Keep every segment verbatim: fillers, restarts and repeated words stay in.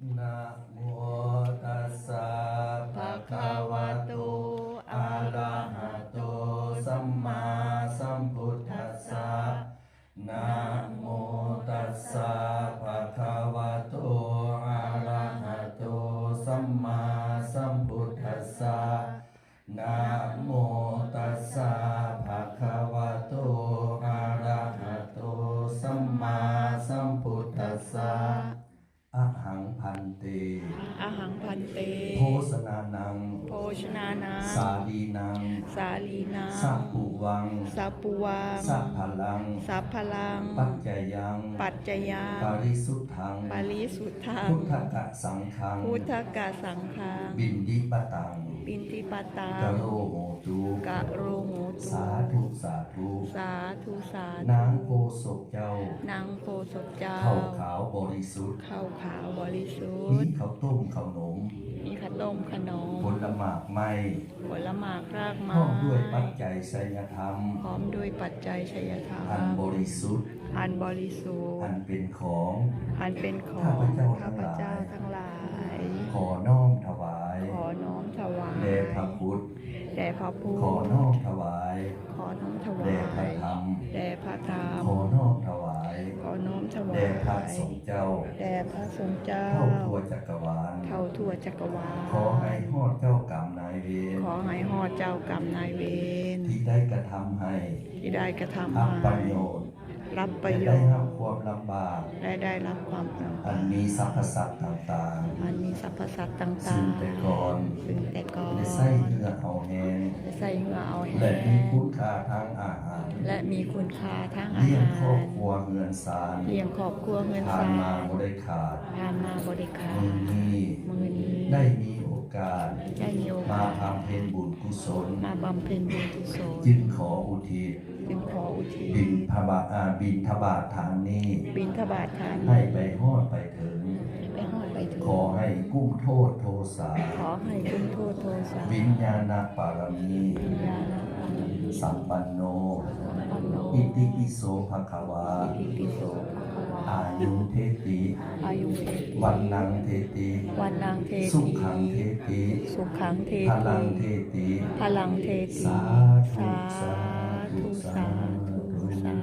Namo tassa bhagavato arahato sammāsambuddhassa. Namo tassa bhagavato arahato sammāsambuddhassa. Namo tassa bhagavato arahato sammāsambuddhassa. Ahaṃ bhante. Ahaṃ bhante. Bhojanānaṃ. Bhojanānaṃ. Sālīnaṃ. Sālīnaṃ. Sabbuvaṃ. Sabbuvaṃ. Sabbalaṃ. Sabbalaṃ. Paccayaṃ. Paccayaṃ. Parisuddhaṃ. Parisuddhaṃ. Bhuddaṃ saṅghaṃ. Bhuddaṃ saṅghaṃ. Piṇḍapātaṃ. Piṇḍapātaṃ. Karotu. Karotu. Sādhu sādhu. Sādhu sādhu. นางโพธิ์ศพเจ้า นางโพธิ์ศพเจ้า ข้าวขาวบริสุทธิ์ ข้าวขาวบริสุทธิ์ มีข้าวต้มข้าวหนม มีข้าวต้มข้าวหนม ผลหมากไม้ ผลหมากรากไม้ พร้อมด้วยปัจจัยไสยธรรม พร้อมด้วยปัจจัยไสยธรรม อันบริสุทธิ์ อันบริสุทธิ์ อันเป็นของ อันเป็นของ ข้าพเจ้าทั้งหลาย ข้าพเจ้าทั้งหลาย ขอน้อมถวาย ขอน้อมถวาย แด่พระพุทธ แด่พระพุทธ ขอน้อมถวาย ขอน้อมถวาย แด่พระธรรม แด่พระธรรม ขอน้อมถวาย ขอน้อมถวาย แด่พระสงฆ์เจ้า แด่พระสงฆ์เจ้า เท่าทั่วจักรวาล เท่าทั่วจักรวาล ขอให้ฮอดเจ้ากรรมนายเวร ขอให้ฮอดเจ้ากรรมนายเวร ที่ได้กระทำให้ ที่ได้กระทำให้ อัปประโยชน์ รับประโยชน์ และได้รับความลำบาก และได้รับความลำบาก อันมีสรรพสัตว์ต่างๆ อันมีสรรพสัตว์ต่างๆ ซึ่งแต่ก่อน ซึ่งแต่ก่อน ได้ใช้เหื่อเอาแฮง ได้ใช้เหื่อเอาแฮง และมีคุณค่าทางอาหาร และมีคุณค่าทางอาหาร เลี้ยงครอบครัวเฮือนซาน เลี้ยงครอบครัวเฮือนซาน ผ่านมาบ่ได้ขาด ผ่านมาบ่ได้ขาด มื้อนี้ มื้อนี้ ได้มีโอกาส ได้มีโอกาส มาบำเพ็ญบุญกุศล มาบำเพ็ญบุญกุศล จึงขออุทิศ จึงขออุทิศ บิณฑบาต อ่า บิณฑบาตทานนี้ บิณฑบาตทานนี้ ให้ไปฮอดไปถึง ให้ไปฮอดไปถึง ขอให้กุ้มโทษโทสา ขอให้กุ้มโทษโทสา วิญญาณปารมี วิญญาณปารมี สัมปันโน สัมปันโน อิติปิโสภะคะวา อิติปิโสภะคะวา อายุงเทติ อายุงเทติ วัณณังเทติ วัณณังเทติ สุขังเทติ สุขังเทติ พลังเทติ พลังเทติ สาธุ สาธุ สาธุ สา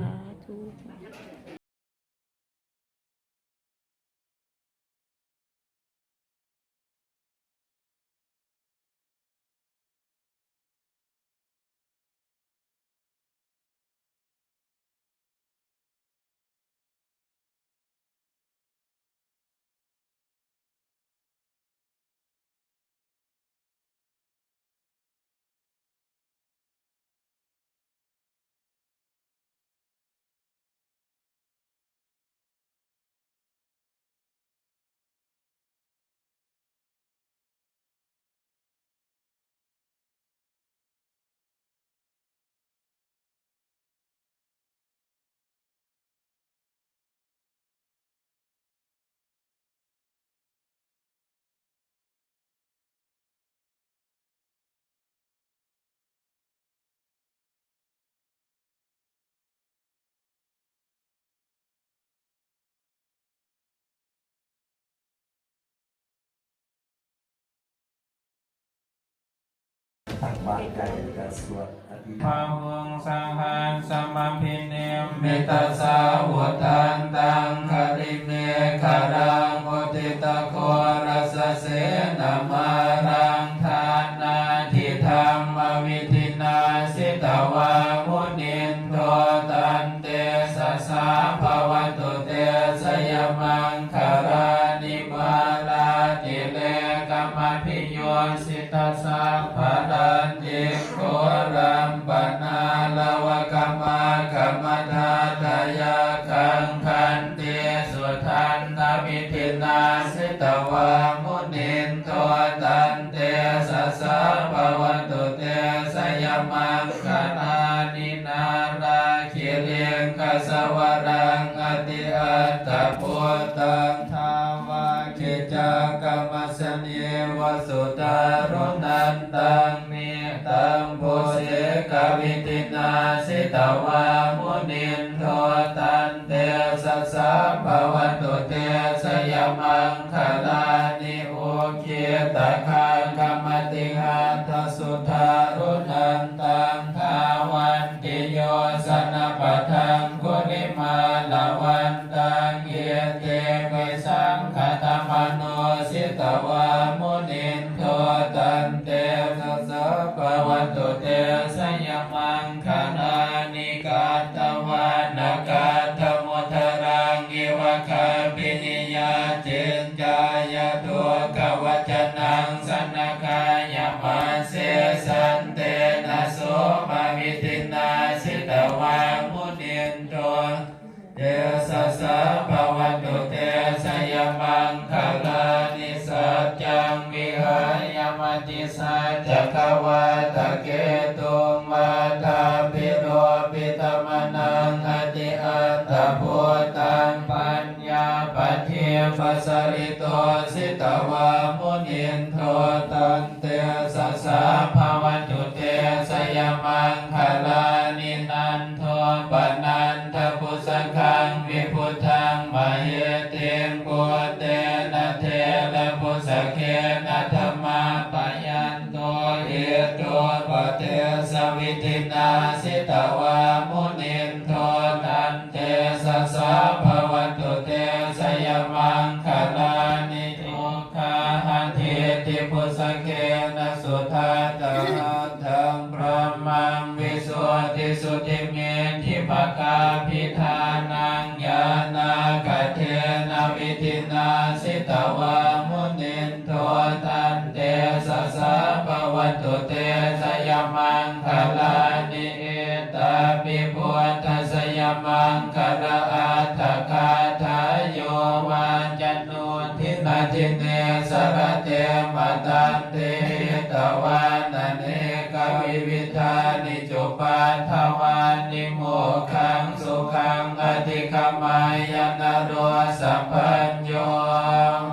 ธุ สาธุ Bāhuṃ sahassamabhinimmitasāvudhantaṃ grīmekhalaṃ uditaghorasasenamāraṃ dānādidhammavidhinā jitavā munindo tantejasā bhavatu te jayamaṅgalāni. Mārātirekamabhiyujjhi tasabbarattiṃ ghorampanāḷavakamakkhamathaddhayakkhaṃ khantīsudantavidhinā jitavā munindo tantejasā bhavatu te jayamaṅgalāni. Nāḷāgiriṃ gajavaraṃ atimattabhūtaṃ dāvaggicakkamasanīva sudāruṇantaṃ mettambusekavidhinā jitavā munindo tantejasā bhavatu te jayam maṅgalāni. Ukkhittakhaggamatihatthasudāruṇantaṃ dhāvantiyojanapathaṅgulimālavantaṃ iddhībhisaṅkhatamano jitavā munindo tantejasā bhavatu te jayamaṅgalāni. Katvāna kaṭṭhamudaraṃ iva gabbhinīyā ciñcāya duṭṭhavacanaṃ janakāyamajjhe santena somavidhinā jitavā munindo tejasā bhavatu te jayamaṅgalāni. Saccaṃ vihāya matisaccakavādaketuṃ vādābhiropitamanaṃ atiandhabhūtaṃ paññāpadīpajalito jitavā munindo tantejasā bhavatu te jayamaṅgalāni. Nan dopanandabhujagaṃ vibudhaṃ mahiddhiṃ puttena therabhujagena damāpayanto iddhūpadesavidhinā jitavā munindo tantejasā bhavatu te jayamaṅgalāni. Duggāhadiṭṭhibhujagena sudaṭṭha hatthaṃ brahmaṃ visuddhijutimiddhibakābhidhānaṃ ñāṇāgadena vidhinā jitavā munindo tantejasā bhavatu te jayamaṅgalāni. Etāpi buddhajayamaṅgalaaṭṭhagāthā yo vācano dinadine sarate matandī hitvānanekavividhāni cupaddavāni mokkhaṃ sukhaṃ adhigameyya naro sapañño.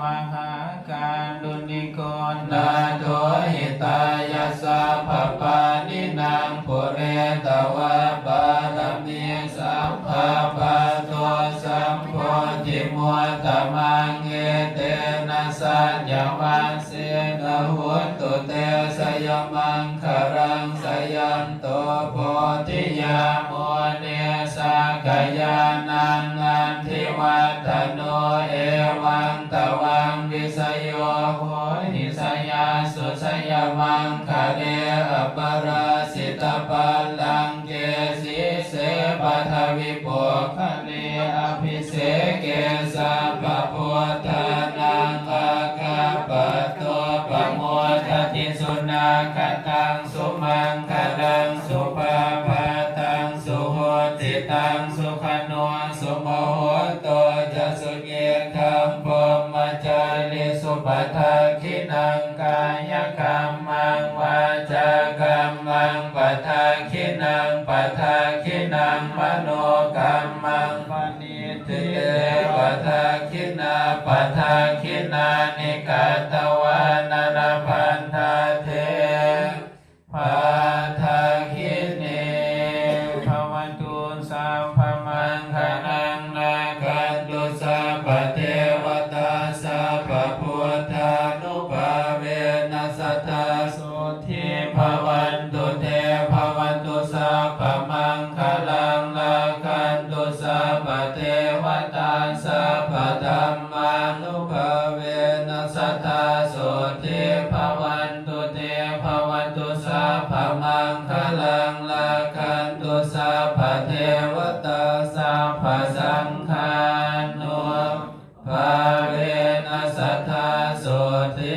Mahākāruṇiko nātho hitāya sabbapāṇinaṃ pūretvā pāramī sabbā patto sambodhimuttamaṃ etena saccavajjena hotu te jayamaṅgalaṃ. Jayanto bodhiyā mūle sakyānaṃ nandivaḍḍhano evaṃ tvaṃ vijayo hohi jayassu jayamaṅgale aparājitapallaṅke sīse paṭhavipokkhare abhiseke sabbabuddhānaṃ aggappatto pamodati. Sunakkhattaṃ sumaṅgalaṃ supabhātaṃ suhuṭṭhitaṃ sukhaṇo sumuhutto ca suyiṭṭhaṃ brahmacārisu padakkhiṇaṃ kāyakammaṃ vācākammaṃ padakkhiṇaṃ padakkhiṇaṃ manokammaṃ paṇidhī te padakkhiṇā padakkhiṇāni katvāna labhantatthe padakkhiṇe. Bhavatu sabbamaṅgalaṃ rakkhantu sabbadevatā sabbabuddhānubhāvena sadā sotthī bhavantu te. Bhavatu sabbamaṅgalaṃ rakkhantu sabbadevatā sabbadhammānubhāvena sadā sotthī bhavantu te. Bhavatu sabbamaṅgalaṃ rakkhantu sabbadevatā sabbasaṅghānubhāvena sadā sotthī